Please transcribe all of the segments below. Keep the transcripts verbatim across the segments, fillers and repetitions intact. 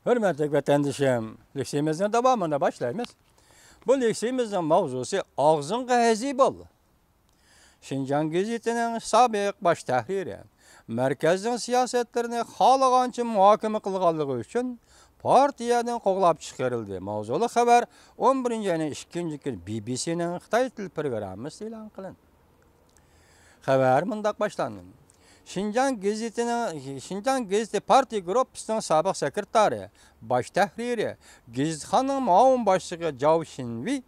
ھۆرمەتلىك ۋەتەندىشىم، لېكسىيىمىزنى داۋامىدا باشلايمىز. بۇ لېكسىيىمىزنىڭ ماۋزۇسى ئاغزىڭغا ھەزى بول. شىنجاڭ گېزىتىنىڭ سابىق باش تەھرىرى، مەركەزنىڭ سىياسەتلىرىنى خالىغانچە مۇھاكىمە قىلغانلىقى ئۈچۈن پارتىيەدىن قوغلاپ چىقىرىلدى. ماۋزۇلۇق خەۋەر ئون بىرىنچى ئاينىڭ ئىككىنچى كۈنى بى بى سىنىڭ خىتاي تىل پروگراممىسىدا ئېلان قىلىندى. خەۋەر مۇنداق باشلاندى. شىنجاڭ گېزىتىنىڭ، شىنجاڭ گېزىتى پارتىيە گۇرۇپپىسىنىڭ سابىق سېكرېتارى، باش تەھرىرى، گېزىتخانىنىڭ مۇئاۋىن باشلىقى جاۋ شىنۋېي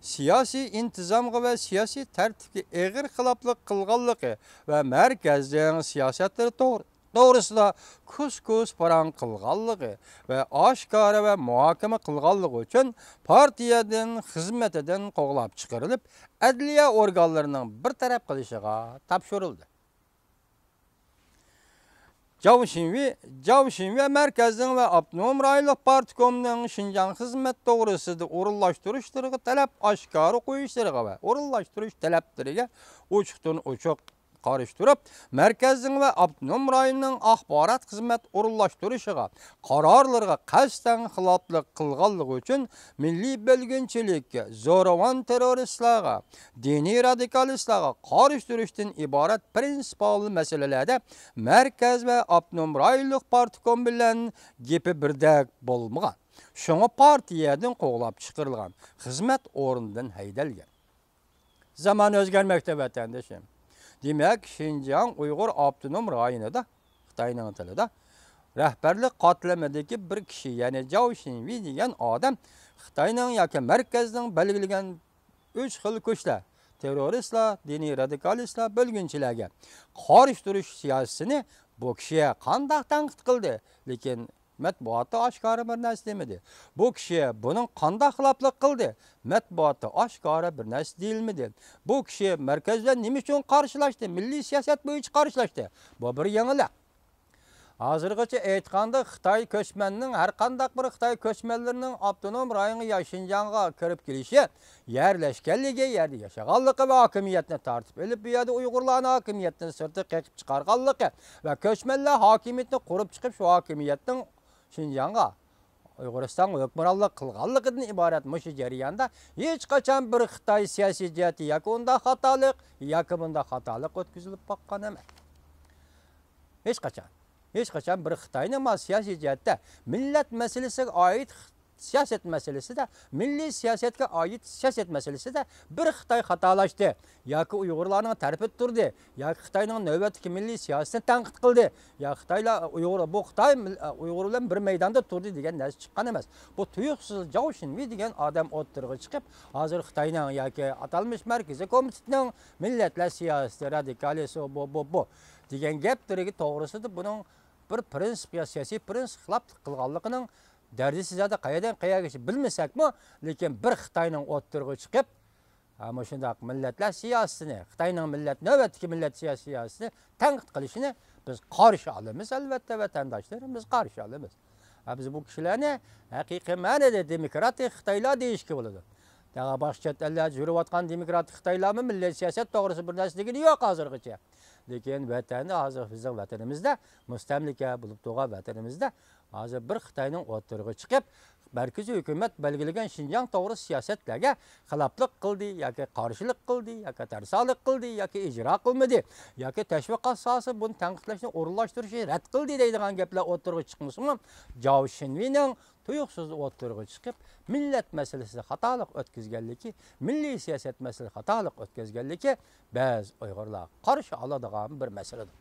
سىياسىي ئىنتىزامغا ۋە سىياسىي تەرتىپكە ئېغىر خىلاپلىق قىلغانلىقى ۋە مەركەزنىڭ سىياسەتلىرى توغرا توغرىسىدا كۇس-كۇس پاراڭ قىلغانلىقى ۋە ئاشكارا ۋە مۇھاكىمە قىلغانلىقى ئۈچۈن پارتىيەدىن، خىزمىتىدىن قوغلاپ چىقىرىلىپ، ئەدلىيە ئورگانلىرىنىڭ بىر تەرەپ قىلىشىغا تاپشۇرۇلدى. جاۋ شىنۋېي، جاۋ شىنۋېي مەركەزنىڭ ۋە ئاپتونوم رايونلۇق پارتكومنىڭ شىنجاڭ خىزمەت توغرىسىدا ئورۇنلاشتۇرۇشلىرىغا تەلەپ ئاشكارا قويۇشلىرىغا ۋە ئورۇنلاشتۇرۇش تەلەپلىرىگە ئوچۇقتىن ئوچۇق قارشى تۇرۇپ، مەركەزنىڭ ۋە ئاپتونوم رايوننىڭ ئاخبارات خىزمەت ئورۇنلاشتۇرۇشىغا، قارارلىرىغا قەستەن خىلاپلىق قىلغانلىقى ئۈچۈن مىللىي بۆلگۈنچىلىككە، زورىۋان تېررورىستلارغا، دىنىي رادىكالىستلارغا قارشى تۇرۇشتىن ئىبارەت پىرىنسىپال مەسىلىلەردە مەركەز ۋە ئاپتونوم رايونلۇق پارتكوم بىلەن گېپى بىردەك بولمىغان. شۇڭا پارتىيەدىن قوغلاپ چىقىرىلغان، خىزمەت ئورنىدىن ھەيدەلگەن. زامان ئۆزگەرمەكتە، ۋەتەندىشىم. دېمەك، شىنجاڭ ئۇيغۇر ئاپتونوم رايونىدا، خىتاينىڭ تىلىدا، رەھبەرلىك قاتلىمىدىكى بىر كىشى، يەنى جاۋ شىنۋېي دېگەن ئادەم خىتاينىڭ ياكى مەركەزنىڭ بەلگىلىگەن ئۈچ خىل كۈچلەر، تېررورىستلار، دىنىي رادىكالىستلار، بۆلگۈنچىلەرگە قارشى تۇرۇش سىياسىتىنى بۇ كىشى قانداق تەنقىد قىلدى؟ لېكىن مەتبۇئاتتا ئاشكارا بىر نەرسە دېمىدى. بۇ كىشى بۇنىڭ قانداق خىلاپلىق قىلدى؟ مەتبۇئاتتا ئاشكارا بىر نەرسە دېيىلمىدى. بۇ كىشى مەركەز بىلەن نېمە ئۈچۈن قارشىلاشتى؟ مىللىي سىياسەت بويىچە قارشىلاشتى. بۇ بىر يېڭىلىق. ھازىرغىچە ئېيتقاندا، خىتاي كۆچمەننىڭ، ھەر قانداق بىر خىتاي كۆچمەنلىرىنىڭ ئاپتونوم رايونغا يا شىنجاڭغا كىرىپ كېلىشى، يەرلەشكەنلىكى، يەردە ياشىغانلىقى ۋە ھاكىمىيەتنى تارتىپ ئېلىپ، بۇ يەردە ئۇيغۇرلارنى ھاكىمىيەتتىن سىرتقا قېقىپ چىقارغانلىقى ۋە كۆچمەنلەر ھاكىمىيەتنى قۇرۇپ چىقىپ، شۇ ھاكىمىيەتنىڭ شىنجاڭغا، ئۇيغۇرىستانغا ھۆكۈمرانلىق قىلغانلىقىدىن ئىبارەت مۇشۇ جەرياندا ھېچقاچان بىر خىتاي سىياسىي جەھەتتە ياكى ئۇنداق خاتالىق، ياكى بۇنداق خاتالىق ئۆتكۈزۈلۈپ باققان ئەمەس. ھېچقاچان، ھېچقاچان بىر خىتاينىڭ ما سىياسىي جەھەتتە مىللەت مەسىلىسىگە ئائىت سىياسەت مەسىلىسىدە، مىللىي سىياسەتكە ئائىت سىياسەت مەسىلىسىدە بىر خىتاي خاتالاشتى ياكى ئۇيغۇرلارنىڭ تەرىپىدە تۇردى ياكى خىتاينىڭ نۆۋەتتىكى مىللىي سىياسىتىنى تەنقىد قىلدى يا خىتايلار ئۇيغۇر، بۇ خىتاي مىل-، ئۇيغۇر بىلەن بىر مەيداندا تۇردى دېگەن نەرسە چىققان ئەمەس. بۇ تۇيۇقسىز جاۋ شىنۋېي دېگەن ئادەم ئوتتۇرىغا چىقىپ، ھازىر خىتاينىڭ ياكى ئاتالمىش مەركىزىي كومىتېتنىڭ مىللەتلەر سىياسىتى رادىكالىسى بۇ، بۇ، بۇ دېگەن گەپلىرىگە توغرىسىدا بۇنىڭ بىر پرىنسىپ يا سىياسىي پرىنسىپ خىلاپلىق قىلغانلىقىنىڭ دەرىجىسى زادى قەيەردىن قەيەرگىچە بىلمىسەكمۇ، لېكىن بىر خىتاينىڭ ئوتتۇرىغا چىقىپ، ھە، مۇشۇنداق مىللەتلەر سىياسىتىنى، خىتاينىڭ مىللەت، نۆۋەتتىكى مىللەت سىياسىي سىياسىتىنى تەنقىد قىلىشىنى بىز قارشى ئالىمىز، ئەلۋەتتە، ۋەتەنداشلىرىم، بىز قارشى ئالىمىز. ھە، بىز بۇ كىشىلەرنى ھەقىقىي مەنىدە دېموكراتىك خىتايلار دېيىشكە بولىدۇ. دەغا باشقا چەت ئەللەردە يۈرۈۋاتقان دېموكراتىك خىتايلارمۇ مىللەت سىياسەت توغرىسىدا بىر نەرسە دېگىنى يوق ھازىرغىچە. لېكىن ۋەتەندە، ھازىر بىزنىڭ ۋەتىنىمىزدە، مۇستەملىكە بولۇپ تۇرغان ۋەتىنىمىزدە ھازىر بىر خىتاينىڭ ئوتتۇرىغا چىقىپ، مەركىزىي ھۆكۈمەت بەلگىلىگەن شىنجاڭ توغرىسىدا سىياسەتلەرگە خىلاپلىق قىلدى ياكى قارشىلىق قىلدى ياكى تەرسالىق قىلدى ياكى ئىجرا قىلمىدى ياكى تەشۋىقات ساھەسى بۇنى تەنقىدلەشنى ئورۇنلاشتۇرۇشنى رەت قىلدى دەيدىغان گەپلەر ئوتتۇرىغا چىقمىسىمۇ، جاۋ شىنۋېينىڭ تۇيۇقسىز ئوتتۇرىغا چىقىپ، مىللەت مەسىلىسىدە خاتالىق ئۆتكۈزگەنلىكى، مىللىي سىياسەت مەسىلىسىدە خاتالىق ئۆتكۈزگەنلىكى بەزى ئۇيغۇرلار قارشى ئالىدىغان بىر مەسىلىدۇر.